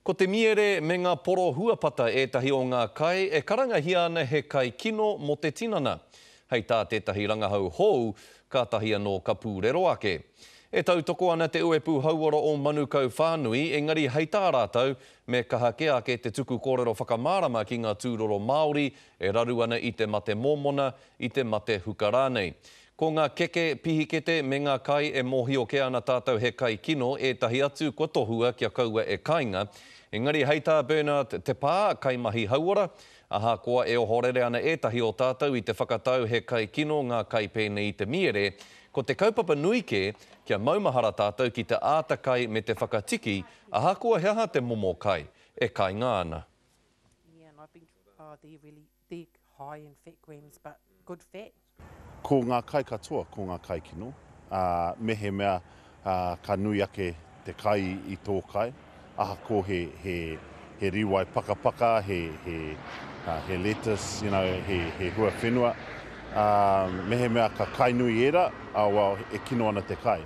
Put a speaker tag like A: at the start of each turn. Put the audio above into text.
A: Ko te miere me ngā poro huapata ētahi o ngā kai e karangahia ana he kai kino mō te tinana. Hei tā tētahi rangahau hou, kātahi anō ka pūrero ake. E tautoko ana te Uepū Hauora o Manukau whānui, engari hei tā rātou, me kaha kē ake te tuku kōrero whakamārama ki ngā tūroro Māori e raru ana i te mate mōmona, i te mate huka rānei. Ko ngā keke, pihikete me ngā kai e mōhio kē ana tātou he kai kino, ētahi atu kua tohua kia kaua e kainga. Engari hei tā Bernard Te Pā, kaimahi hauora, ahakoa e ohorere ana ētahi o tātou i te whakatau he kai kino ngā kai pēnei i te miere, ko te kaupapa nui kē, kia maumahara tātou ki te āta kai me te whakatiki, ahakoa he aha te momo kai e kainga ana.
B: They're high in fat grams but good fat.
C: Ko ngā kai katoa ko ngā kai kino, ā, mehemea ka nui ake te kai i tō kai, ahako he, he, he rīwai pakapaka, he, he, he lettuce, you know, he, he huawhenua, ā, mehemea ka kai nui ērā, ā, well, e kino ana te kai.